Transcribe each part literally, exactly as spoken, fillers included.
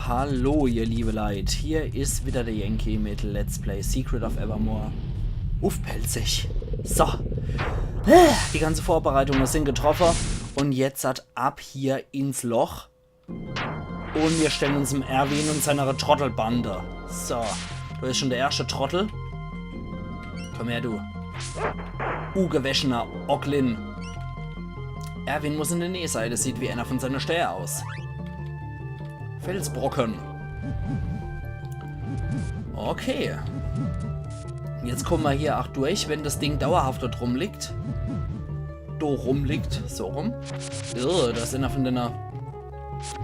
Hallo, ihr liebe Leit. Hier is wieder der Yankee mit Let's Play Secret of Evermore uff Pälzisch. So. Äh, die ganze Vorbereitunge sin getroffe. Un jetzt halt ab hier ins Loch. Un mir stellen uns em Erwin un seiner Trottelbande. So. Do is schon der erschte Trottel. Komm her, du. Ugewäschener Oglin. Erwin muss in de Näh sei, des sieht wie einer von seiner Stää aus. Felsbrocken. Okay. Jetzt komme mer hier ach durch, wenn des Ding dauerhaft dort rumliegt. Do rumliegt, so rum. Irr, des sin einer von dene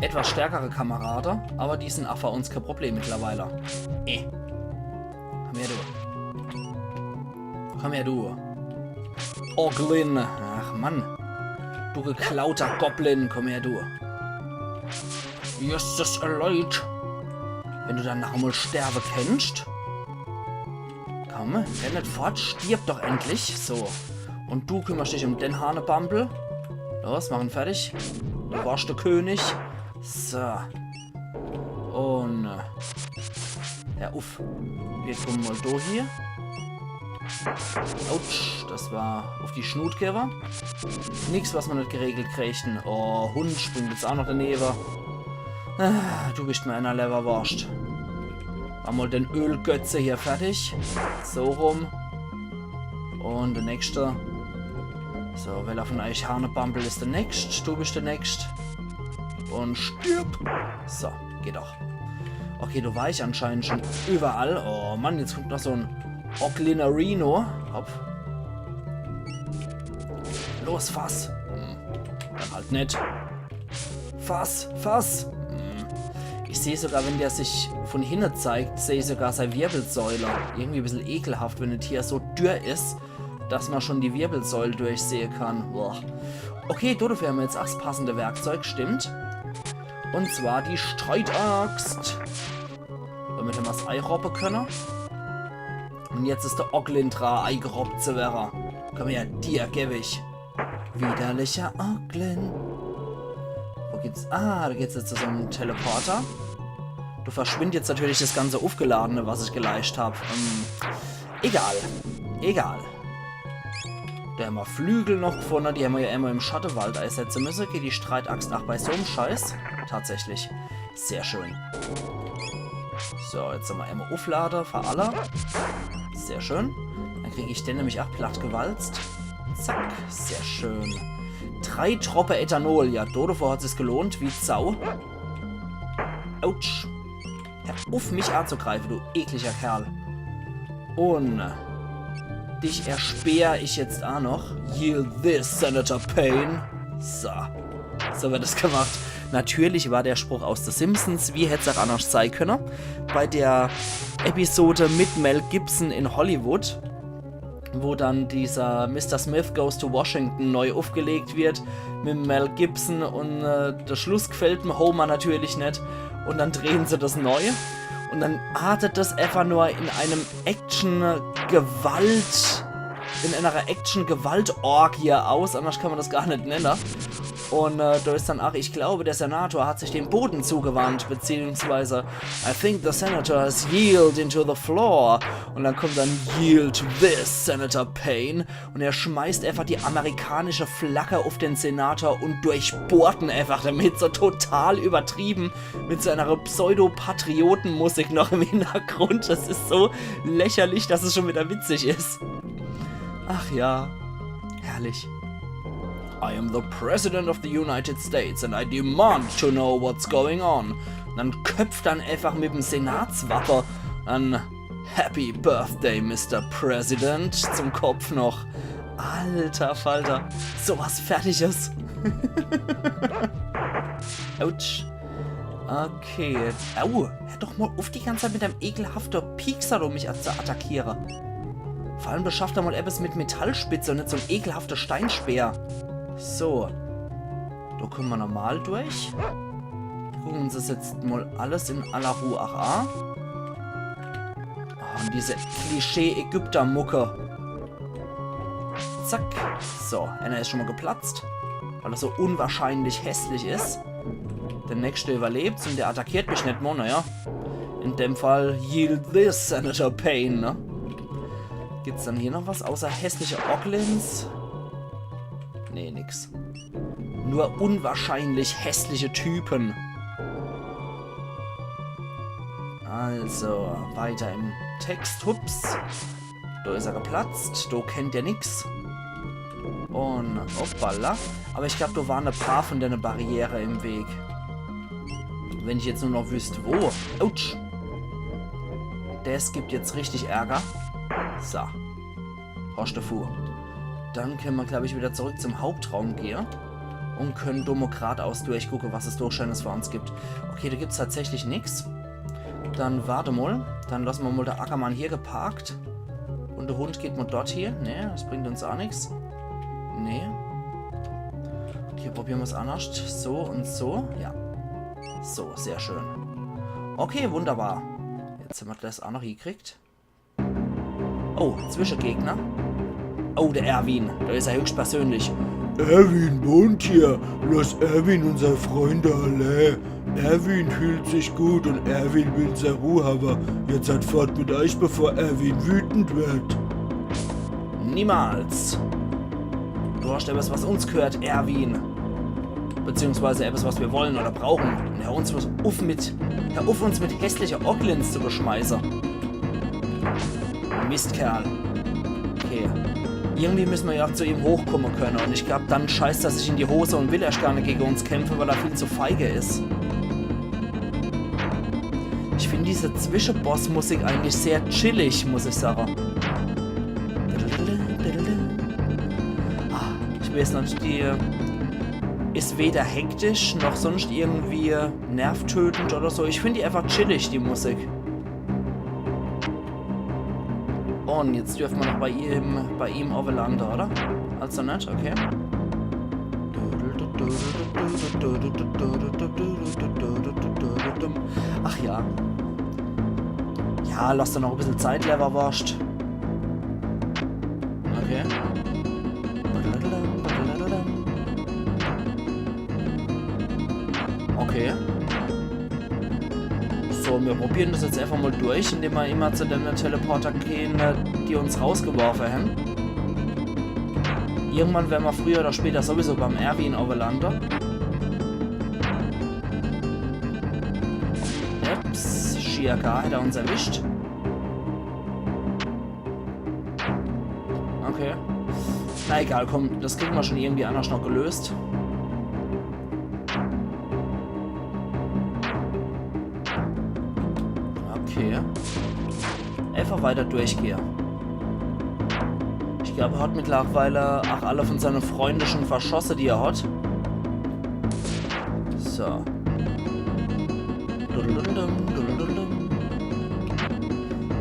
etwas stärkere Kamerade, aber die sin ach für uns kein Problem mittlerweile. Äh. Komm her, du. Komm her, du. Oglin. Ach, Mann. Du geklauter Goblin, komm her, du. Yes, das erleid. Wenn du dann noch emol sterbe kennst. Komm, renn net fort, stirb doch endlich. So. Un du kümmerst dich um den Hanebambel. Los, mach en fertig. Du warst der König. So. Un, äh, ja, uff. Jetzt komme mer mol do hier. Autsch, das war uff die Schnut gewwe. Nix, was mer net geregelt kriegt. Oh, Hund springt jetzt ach noch danebe. Ah, du bist mir einer Leberwurst. Mach mol den Ölgötze hier fertig. So rum. Un der nächste. So, weller von eich Hanebambel is der nächst? Du bist der nächst. Un stirb. So, geht doch. Okay, do war ich anscheinend schon überall. Oh Mann, jetzt kommt noch so en Oglinerino. Hopp. Los, fass. Hm. Dann halt net. Fass, fass. Hm. Ich seh sogar, wenn der sich von hinne zeigt, seh ich sogar sei Wirbelsäule. Irgendwie e bissel ekelhaft, wenn die hier so dürr is, dass mer schon die Wirbelsäule durchsehe kann. Boah. Okay, dodefür hämmer jetzt ach 's passende Werkzeug, stimmt. Un zwar die Streitaxt. Damit hämmer's eiroppe könne. Un jetzt is der Oglin dra, eigerobbt zu werre. Komm her, dir geb ich. Widerlicher Oglin. Wo geht's? Ah, do geht's jetzt zu so em Teleporter. Do verschwindt jetzt natürlich das ganze Uffgeladene, was ich geleischt hab. Ähm, egal. Egal. Do hämmer Flügel noch gefunne, die hämmer ja emol im Schattewald eisetze müsse. Geht die Streitaxt ach bei so em Scheiß? Tatsächlich. Sehr schön. So, jetzt hämmer emol Ufflade für alle. Sehr schön. Dann krieg ich den nämlich ach platt gewalzt. Zack, sehr schön. Drei Troppe Ethanol, ja, dodevor hat sich's gelohnt, wie Sau. Autsch. Hör uff, mich anzugreife, du ekliger Kerl. Un dich erspeer ich jetzt ach noch. Yield this, Senator Payne. So. So wird das gemacht. Natürlich war der Spruch aus The Simpsons, wie hätt's ach annerscht sei könne, bei der Episode mit Mel Gibson in Hollywood, wo dann dieser Mister Smith Goes to Washington neu uffgelegt wird mit Mel Gibson un, äh, der Schluss gefällt em Homer natürlich net. Un dann drehen se das neu. Un dann artet das einfach nur in einem Action-Gewalt, in einer Action-Gewaltorgie aus, annerscht kann mer das gar net nenne. Un, äh, do is dann ach, ich glaube, der Senator hat sich dem Boden zugewandt, beziehungsweise I think the senator has yielded into the floor. Un dann kommt dann Yield this, Senator Payne. Un er schmeißt einfach die amerikanische Flagge uff den Senator un durchbohrt en einfach damit, so total übertrieben, mit so einer Pseudo-Patriotenmusik noch im Hintergrund. Das is so lächerlich, dass es schon wieder witzig is. Ach ja, herrlich. I am the President of the United States and I demand to know what's going on. Un dann köpft er en einfach mit em Senatswappe. Dann Happy Birthday, Mister President, zum Kopf noch. Alter Falter, so was Fertiges. Autsch. Okay. Au, hör doch mol uff, die ganze Zeit mit deim ekelhafte Piekser do mich zu attackiere. Vor allem, do schafft er mol ebbes mit Metallspitze un net so en ekelhafte Steinspeer. So. Do komme mer normal durch. Gucke uns das jetzt mol alles in aller Ruh ach a. Ah, un diese Klischee-Ägypter-Mucke. Zack. So, einer is schon mol geplatzt. Weil er so unwahrscheinlich hässlich is. Der nächste überlebt und der attackiert mich net mol, naja. In dem Fall yield this, Senator Payne, ne? Gibt's dann hier noch was außer hässliche Oglins? Nee, nix. Nur unwahrscheinlich hässliche Typen. Also, weiter im Text. Hups. Do is er geplatzt. Do kennt er nix. Und hoppala. Aber ich glaub, do waren e paar von dene Barriere im Weg. Wenn ich jetzt nur noch wüsst, wo. Autsch. Das gibt jetzt richtig Ärger. So. Hosch defu. Dann könne mer, glaub ich, wieder zurück zum Hauptraum gehe. Und könne do mol gradaus durchgucke, was es do Schönes für uns gibt. Okay, do gibt's tatsächlich nix. Dann warte mol. Dann lasse mer mol de Ackermann hier geparkt. Und de Hund geht mol dort hier. Nee, das bringt uns aa nix. Nee. Okay, probiere mer's annerscht. So und so. Ja. So, sehr schön. Okay, wunderbar. Jetzt hämmer das aa noch hiekriegt. Oh, Zwischegegner. Oh, der Erwin. Do is er höchstpersönlich. Erwin wohnt hier. Lass Erwin und sei Freunde allee. Erwin fühlt sich gut und Erwin will sei Ruh hawwe. Jetzt halt fort mit euch, bevor Erwin wütend wird. Niemals. Du hast etwas, was uns gehört, Erwin. Beziehungsweise etwas, was wir wollen oder brauchen. Und hör uns was uff mit, hör uff, uns mit hässliche Oglins zu beschmeiße. Mistkerl. Okay. Irgendwie müsse mer ja auch zu ihm hochkomme könne. Und ich glaub, dann scheißt er sich in die Hose und will erscht gar net gege uns kämpfe, weil er viel zu feige is. Ich find diese Zwischenboss-Musik eigentlich sehr chillig, muss ich sage. Ah, ich weiß net, die is weder hektisch noch sonst irgendwie nervtötend oder so. Ich find die einfach chillig, die Musik. Und jetzt dürfe mer noch bei ihm, bei ihm owwe lande, oder? Also net, okay. Ach ja. Ja, lass der noch e bissel Zeit, Leberwurst. Okay. Okay. So, mir probiere das jetzt einfach mol durch, indem mer immer zu dene Teleporter gehn, äh, die uns rausgeworfe hän. Irgendwann werre mer früher oder später sowieso beim Erwin owwe lande. Ups, Shiaka hat er uns erwischt. Okay. Na egal, komm, das kriege mer schon irgendwie annerscht noch gelöst. Okay. Einfach weiter durchgehe. Ich glaub, er hat mittlerweile auch alle von seine Freunde schon verschosse, die er hat. So.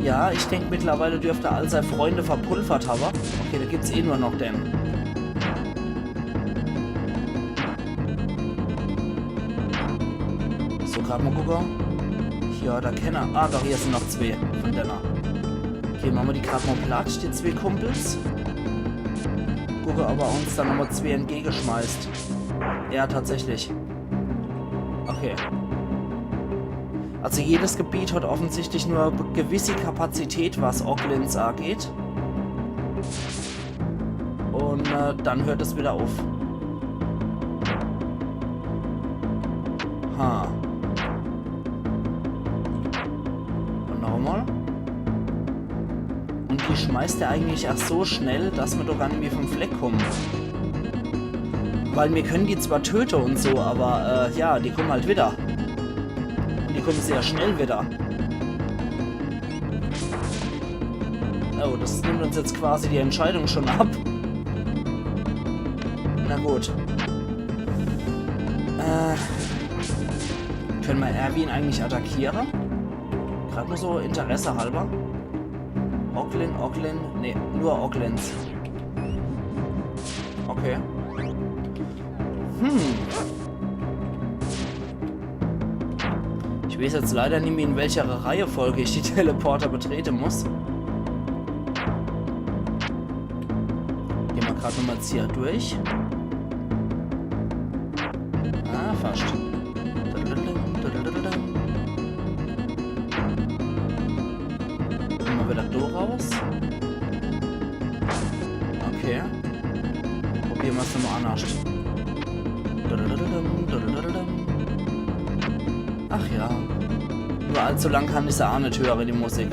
Ja, ich denk, mittlerweile dürft er all sei Freunde verpulvert hawwe. Okay, do gibt's eh nur noch den. So, grad mol gucke. Ja, do kenner. Ah, doch, hier sin noch zwee von denne. Okay, mache mer die grad mol platt, die zwee Kumpels. Gucke, ob er uns dann nochmol zwee entgegeschmeißt. Ja, tatsächlich. Okay. Also jedes Gebiet hat offensichtlich nur be-, gewisse Kapazität, was Oglins angeht. Und, äh, dann hört es wieder auf. Ha. Und nochmal. Und die schmeißt er eigentlich auch so schnell, dass mer doch gar nimmi vom Fleck kommen. Weil mir können die zwar töte und so, aber, äh, ja, die kommen halt wieder. Und die kommen sehr schnell wieder. Oh, das nimmt uns jetzt quasi die Entscheidung schon ab. Na gut. Äh, können mer Erwin eigentlich attackiere? Grad nur so Interesse halber. Oglin, Oglin, nee, nur Oglins. Okay. Hm. Ich weiß jetzt leider nimmi, in welcher Reihenfolge ich die Teleporter betrete muss. Geh mer grad nochmal hier durch. Ah, fast. Wo raus? Okay. Probiere mer's nochmal annerscht. Ach ja. Nur allzu lang kann ich se aa net höre, die Musik.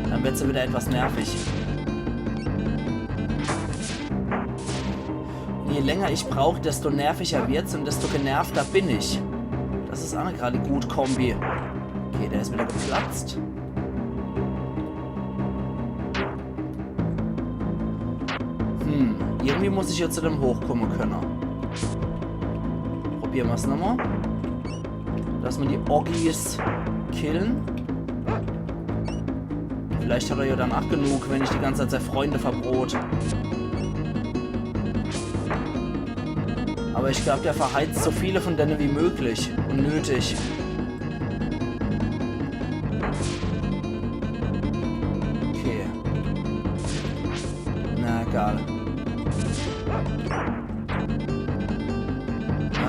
Dann wird se wieder etwas nervig. Je länger ich brauch, desto nerviger wird's und desto genervter bin ich. Das is aa net grad die gut Kombi. Okay, der is wieder geplatzt. Hm, irgendwie muss ich jetzt zu dem hochkomme könne. Probiere mer's nochmal. Dass mer die Oggis killen. Vielleicht hat er ja dann aa genug, wenn ich die ganze Zeit sei Freunde verbrot. Aber ich glaub, der verheizt so viele von denne wie möglich und nötig. Okay. Na, egal.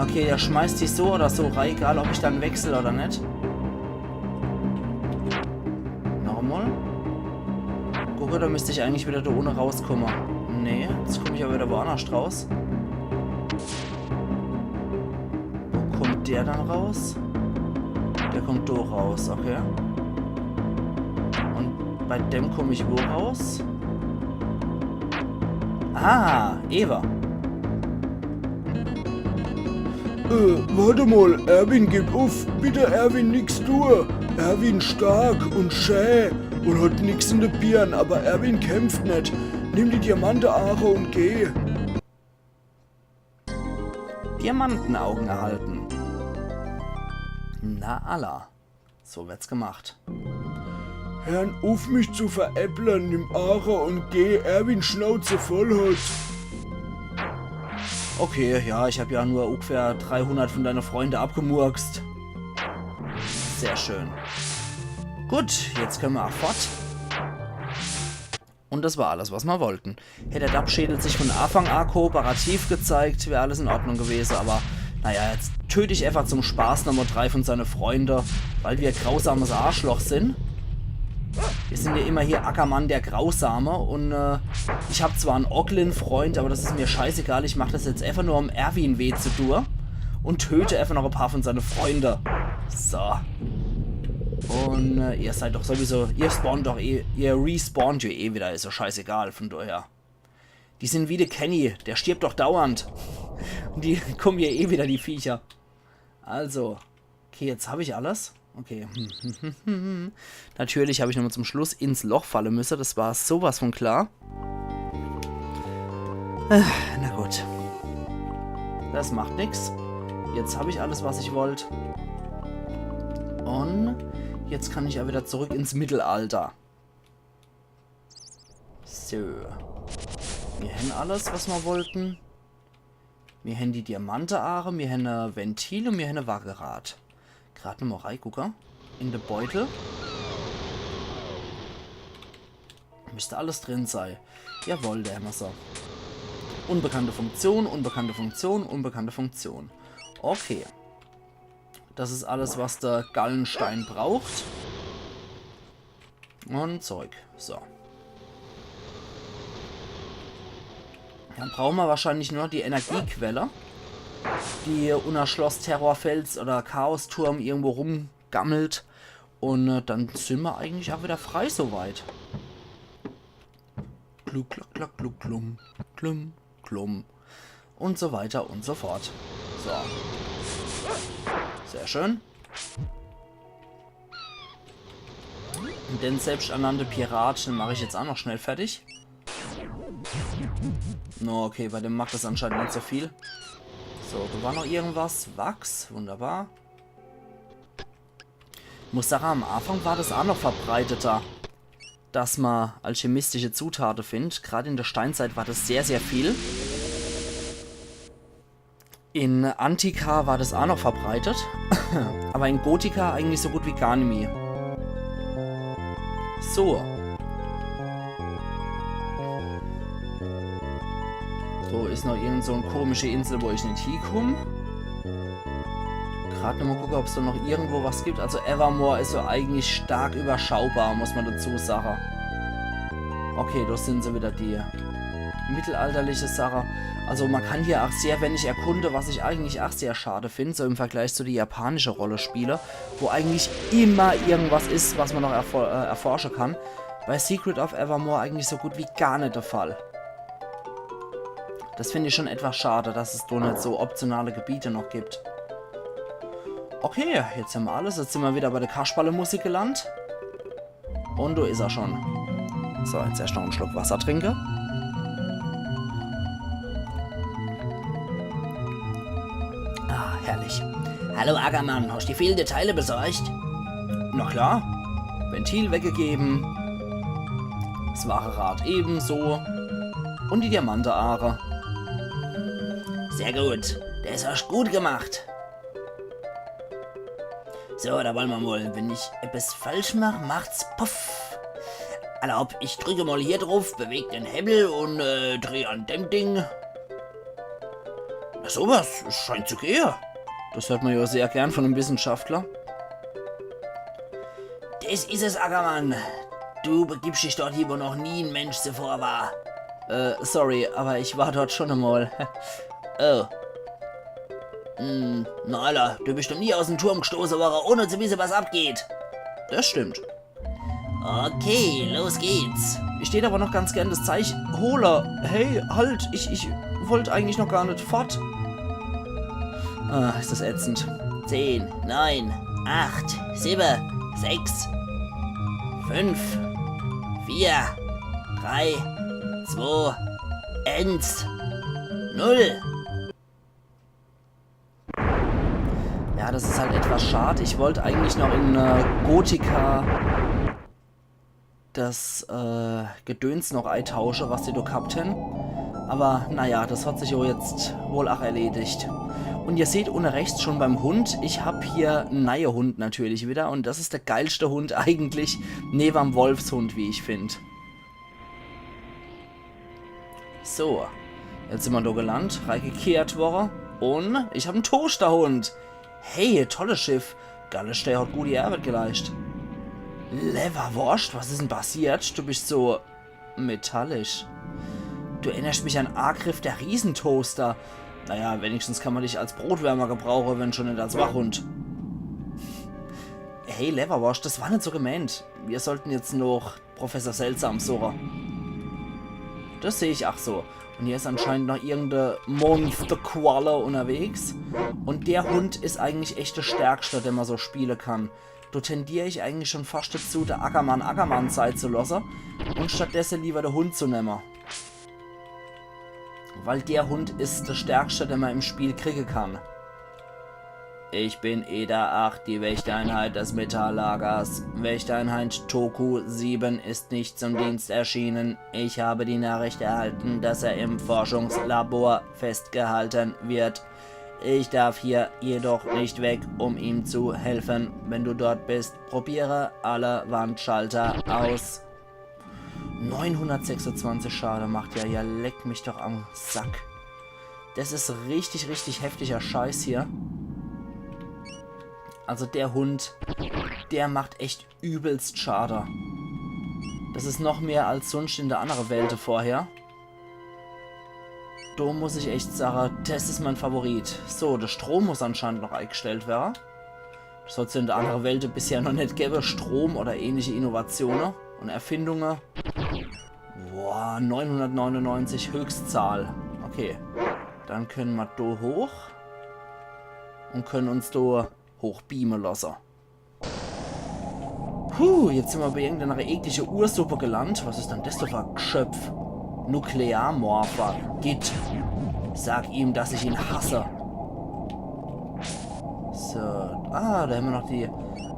Okay, der schmeißt sich so oder so rei, egal ob ich dann wechsel oder net. Nochmal. Gucke, da müsst ich eigentlich wieder da unne rauskomme. Nee, jetzt komm ich aber wieder woannerscht raus. Wo kommt der dann raus? Der kommt da raus, okay. Und bei dem komm ich wo raus? Ah, Eva. Äh, warte mal, Erwin, gib uff. Bitte, Erwin, nix tue. Erwin stark und schä und hat nix in de Birn, aber Erwin kämpft net. Nimm die Diamante, Aache, und geh. Diamantenaugen erhalten. Na alla. So wird's gemacht. Hör uff, mich zu veräppeln, nimm Aache und geh, Erwin Schnauze voll hat. Okay, ja, ich hab ja nur ungefähr dreihundert von deine Freunde abgemurkst. Sehr schön. Gut, jetzt können wir auch fort. Und das war alles, was wir wollten. Hätt der Dappschädel sich von Anfang an kooperativ gezeigt, wär alles in Ordnung gewesen, aber naja, jetzt töt ich einfach zum Spaß nochmal drei von seine Freunde, weil wir grausames Arschloch sind. Wir sind ja immer hier Ackermann der Grausame und äh, ich hab zwar en Oglin-Freund, aber das ist mir scheißegal, ich mach das jetzt einfach nur, um Erwin weh zu tun und töte einfach noch ein paar von seine Freunde. So. Und äh, ihr seid doch sowieso, ihr spawnt doch eh, ihr respawnt ja eh wieder, ist ja scheißegal, von daher. Die sind wie de Kenny, der stirbt doch dauernd. Und die kommen ja eh wieder, die Viecher. Also, okay, jetzt hab ich alles. Okay. Natürlich hab ich nochmal zum Schluss ins Loch falle müsse. Das war sowas von klar. Äh, na gut. Das macht nix. Jetzt hab ich alles, was ich wollt. Und jetzt kann ich ja wieder zurück ins Mittelalter. So. Wir hän alles, was wir wollten. Wir hän die Diamante-Aare, wir hän e Ventil und wir hän e Wagerad. Grad nochmal reigucke. In de Beutel. Müsste alles drin sei. Jawohl, der hämmer so. Unbekannte Funktion, unbekannte Funktion, unbekannte Funktion. Okay. Das is alles, was der Gallenstein braucht. Und zurück. So. Dann brauchen wir wahrscheinlich nur noch die Energiequelle, die unter Schloss Terrorfels oder Chaosturm irgendwo rumgammelt. Und äh, dann sind wir eigentlich auch wieder frei soweit. Gluck, gluck, gluck, gluck, glum, glum, glum. Und so weiter und so fort. So. Sehr schön. Den selbsternannte Pirat, den mach ich jetzt auch noch schnell fertig. No, okay, bei dem macht das anscheinend nicht so viel. So, da war noch irgendwas. Wachs, wunderbar. Muss sagen, am Anfang war das auch noch verbreiteter, dass man alchemistische Zutate findet. Gerade in der Steinzeit war das sehr, sehr viel. In Antika war das auch noch verbreitet, aber in Gotika eigentlich so gut wie gar nimmi. So. So, is noch irgend so e komische Insel, wo ich nicht hiekomm. Grad nochmal gucke, ob's da noch irgendwo was gibt. Also Evermore is ja eigentlich stark überschaubar, muss man dazu sagen. Okay, do sin se wieder, die mittelalterliche Sache. Also man kann hier ach sehr wenig erkunde, was ich eigentlich ach sehr schade find, so im Vergleich zu die japanische Rollespiele, wo eigentlich immer irgendwas is, was man noch erfor äh, erforsche kann. Bei Secret of Evermore eigentlich so gut wie gar net de Fall. Das find ich schon etwas schade, dass es do net so optionale Gebiete noch gibt. Okay, jetzt hämmer alles. Jetzt sin mer wieder bei der Kasperle-Musik gelandet. Und do is er schon. So, jetzt erscht noch en Schluck Wasser trinke. Ah, herrlich. Hallo Ackermann, hast die fehlende Teile besorgt? Na klar. Ventil weggegeben. Das wahre Rad ebenso. Und die Diamante-Aare. Sehr gut. Das hast gut gemacht. So, do wolle mer mol. Wenn ich etwas falsch mach, macht's puff. Alla hopp, ich drücke mol hier druff, beweg den Hemmel und äh, dreh an dem Ding. Na, sowas scheint zu gehe. Das hört mer ja sehr gern von em Wissenschaftler. Das is es, Ackermann. Du begibst dich dort hin, wo noch nie en Mensch zuvor war. Äh, sorry, aber ich war dort schon emol. Oh. Hm, na Alla, du bist noch nie aus em Turm gestoße worre, ohne zu wisse, was abgeht. Das stimmt. Okay, los geht's. Ich tät aber noch ganz gern das Zeich hole. Hey, halt, ich, ich wollt eigentlich noch gar net fort. Ah, is das ätzend. Zehn, neun, acht, siwwe, sechs, fünf, vier, drei, zwei, eins, null. Ja, das is halt etwas schad. Ich wollt eigentlich noch in äh, Gotika das äh, Gedöns noch eitausche, was die do gehabt hen. Aber naja, das hat sich jo jetzt wohl ach erledigt. Und ihr seht unne rechts schon beim Hund, ich hab hier en neie Hund natürlich wieder. Und das is der geilste Hund eigentlich, newe em Wolfshund, wie ich find. So, jetzt sin mer do gelandet, reigekehrt worre. Und ich hab en Toasterhund. Hey, tolles Schiff. Gallisch, der hat gute Arbeit geleistet. Lewwerworscht, was is denn passiert? Du bist so metallisch. Du erinnerst mich an Angriff der Riesentoaster. Naja, wenigstens kann man dich als Brotwärmer gebrauche, wenn schon net als Wachhund. Hey, Lewwerworscht, das war net so gemeint. Wir sollten jetzt noch Professor Seltsam suche. Das seh ich ach so. Und hier is anscheinend noch irgende Monster-Qualle unterwegs. Und der Hund is eigentlich echt der stärkste, den man so spiele kann. Do tendier ich eigentlich schon fast dazu, der Ackermann Ackermann sei zu losse und stattdessen lieber der Hund zu nemme. Weil der Hund is der stärkste, den man im Spiel kriege kann. Ich bin Eda acht, die Wächtereinheit des Metallaagers. Wächtereinheit Toku sieben ist nicht zum Dienst erschienen. Ich habe die Nachricht erhalten, dass er im Forschungslabor festgehalten wird. Ich darf hier jedoch nicht weg, um ihm zu helfen. Wenn du dort bist, probiere alle Wandschalter aus. Neunhundertsechsundzwanzig Schade macht er. Ja, leck mich doch am Sack. Das is richtig, richtig heftiger Scheiß hier. Also der Hund, der macht echt übelst Schade. Das is noch mehr als sunscht in der andere Welt vorher. Do muss ich echt sage, das is mein Favorit. So, der Strom muss anscheinend noch eingestellt werre. Das hat's in der andere Welt bisher noch net gewwe. Strom oder ähnliche Innovatione und Erfindunge. Boah, neunhundertneunundneunzig Höchstzahl. Okay, dann können mer do hoch und können uns do hochbeame losse. Puh, jetzt sin mer bei irgendeiner eklige Ursuppe gelandet. Was is denn das do für e Geschöpf? Nuklearmorpher. Git. Sag ihm, dass ich ihn hasse. So. Ah, do hämmer noch die,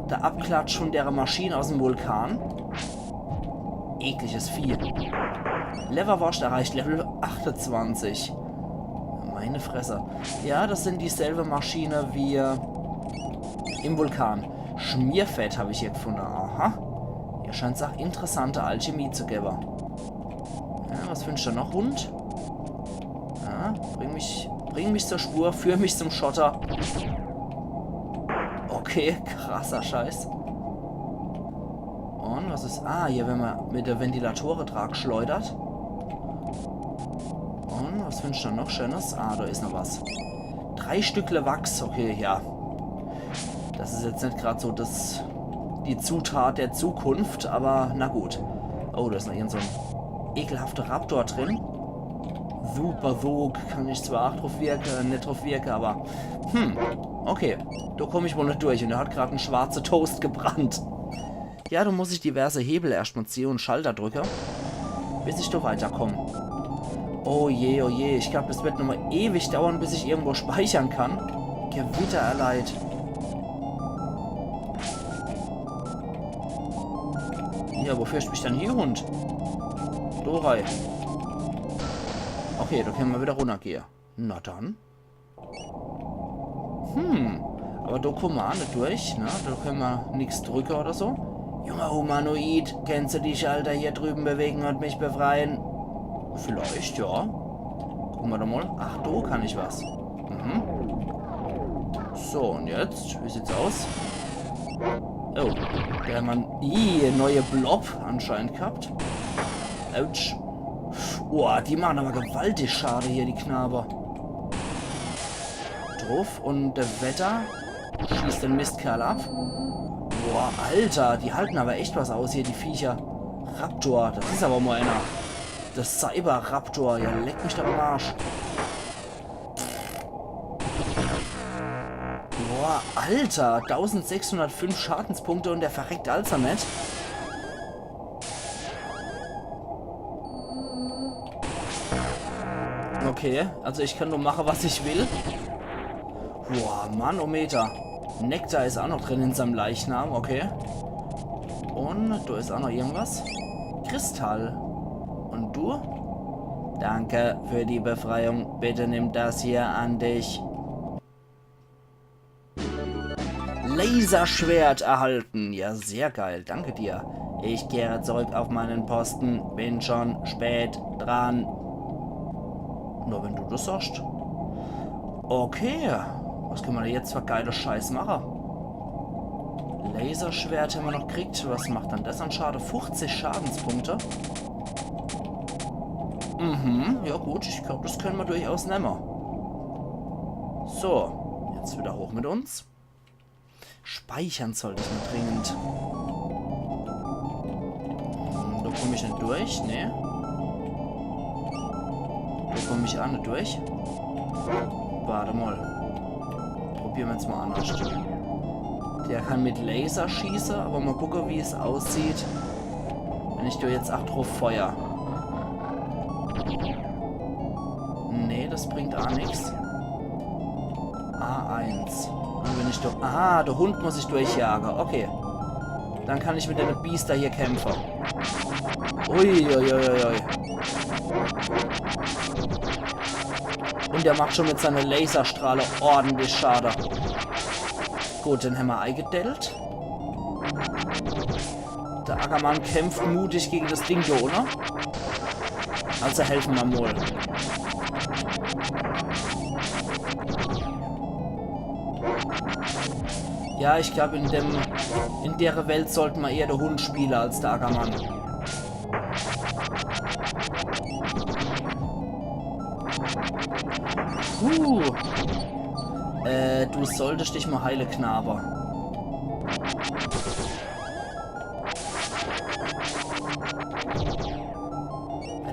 der Abklatsch von der Maschine aus em Vulkan. Ekliges Vieh. Lewwerworscht erreicht Level achtundzwanzig. Meine Fresse. Ja, das sin dieselbe Maschine wie äh, im Vulkan. Schmierfett hab ich hier gefunde. Aha. Hier scheint's ach interessante Alchemie zu gewwe. Ja, was findsch du noch, Hund? Ja, bring mich, bring mich zur Spur, führ mich zum Schotter. Okay, krasser Scheiß. Und Was is? Ah, hier, wenn ma mit de Ventilatore dra schleudert. Un was findsch du do noch Schönes? Ah, do is noch was. Drei Stückle Wachs, okay, ja. Das is jetzt net grad so das, die Zutat der Zukunft, aber na gut. Oh, do is noch irgend so en ekelhafter Raptor drin. Super Sog, kann ich zwar ach druff wirke, net druff wirke, aber hm, okay. Do komm ich wohl net durch un er hat grad en schwarze Toast gebrannt. Ja, do muss ich diverse Hebel erscht mal ziehe un Schalter drücke, bis ich do weiterkomm. Oh je, oh je, ich glaub, das wird nochmal ewig dauern, bis ich irgendwo speichern kann. Gewitter erleid. Ja, wo führsch mich dann hier, Hund? Do rei. Okay, do könne ma wieder runnergehe. Na dann. Hm, aber do komme ma ach net durch, ne? Do könne ma nix drücke oder so. Junger Humanoid, kennst du die Schalter hier drüben bewegen und mich befreien? Vielleicht, ja. Gucke ma doch mal. Ach, do kann ich was. Mhm. So, un jetzt? Wie sieht's aus? Oh, der Mann. Ih, neue Blob anscheinend gehabt. Autsch. Boah, die machen aber gewaltig Schade hier, die Knabe. Druff un de Wetter schießt den Mistkerl ab. Boah, Alter, die halten aber echt was aus hier, die Viecher. Raptor, das is aber mal einer. Das Cyber-Raptor, ja, leck mich doch am Arsch. Boah, Alter, tausendsechshundertfünf Schadenspunkte un der verreckt also net. Okay, also ich kann nur mache, was ich will. Boah, Mannometer. Nektar is ach noch drin in seinem Leichnam, okay. Un do is ach noch irgendwas. Kristall. Un du? Danke für die Befreiung. Bitte nimm das hier an dich. Laserschwert erhalten. Ja, sehr geil. Danke dir. Ich kehre zurück auf meinen Posten. Bin schon spät dran. Nur wenn du das sagst. Okay. Was könne ma do jetzt für geile Scheiß mache? Laserschwert hämmer noch gekriegt. Was macht dann das an Schade? Fuchzig Schadenspunkte. Mhm, ja gut, ich glaub, das könne ma durchaus nemme. So, jetzt wieder hoch mit uns. Speichern sollt ich noch dringend. Hm, do komm ich net durch, ne? Do komm ich ach net durch. Wart mal. Probiere ma jetzt mal annerscht. Der kann mit Laser schieße, aber mal gucke, wie es aussieht, wenn ich do jetzt ach druff feuer. Nee, das bringt ach nix. A eins. Un wenn ich doch. Ah, der Hund muss ich durchjage. Okay. Dann kann ich mit de Biester hier kämpfe. Ui, ui, ui, ui, ui. Un der macht schon mit seine Laserstrahle ordentlich Schade. Gut, den hämmer eigedellt. Der Ackermann kämpft mutig gegen das Ding do unne. Also helfe ma mol. Ja, ich glaub, in dem, in dere Welt sollt ma eher der Hund spiele als der Ackermann. Puh. Äh, du solltest dich mal heile, Knabe.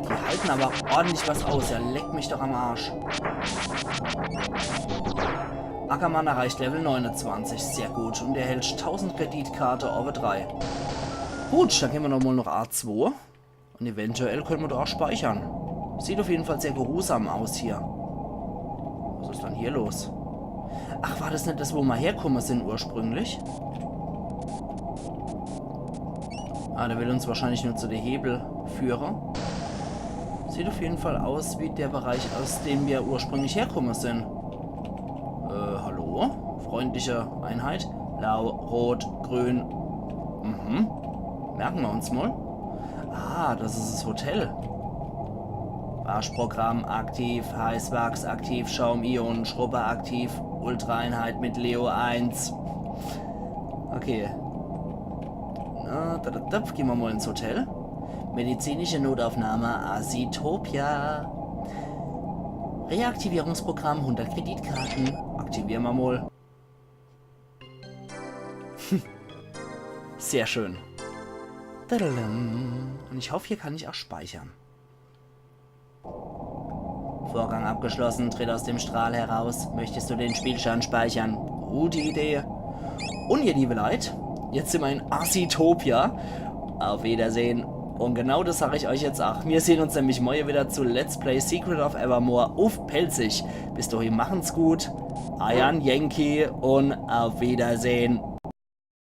Die halten aber ordentlich was aus. Ja, leck mich doch am Arsch. Ackermann erreicht Level neunundzwanzig. Sehr gut. Und erhält tausend Kreditkarte, Orbit drei. Gut, dann gehn ma nochmal nach A zwei. Und eventuell können ma do auch speichern. Sieht auf jeden Fall sehr geruhsam aus hier. Was ist dann hier los? Ach, war das net das, wo ma herkomme sind ursprünglich? Ah, der will uns wahrscheinlich nur zu de Hebel führe. Sieht auf jeden Fall aus wie der Bereich, aus dem wir ursprünglich herkomme sind. Äh, hallo? Freundliche Einheit. Blau, rot, grün. Mhm. Merken wir uns mal. Ah, das ist das Hotel. Waschprogramm aktiv, Heißwachs aktiv, Schaum-Ionen-Schrubber aktiv, Ultraeinheit mit Leo eins. Okay. Na, Da, da, da, geh mer mol ins Hotel. Medizinische Notaufnahme Asitopia. Reaktivierungsprogramm, hundert Kreditkarten. Aktiviere mer mol. Sehr schön. Tadadam. Und ich hoffe, hier kann ich auch speichern. Vorgang abgeschlossen, tritt aus dem Strahl heraus. Möchtest du den Spielstand speichern? Gute Idee. Und ihr liebe Leit, jetzt sin mer in Asitopia. Auf Wiedersehen. Und genau das sag ich euch jetzt auch. Mir sehn uns nämlich morje wieder zu Let's Play Secret of Evermore uff Pälzisch. Bis dahin machen's gut. Eiern Yankee und auf Wiedersehen.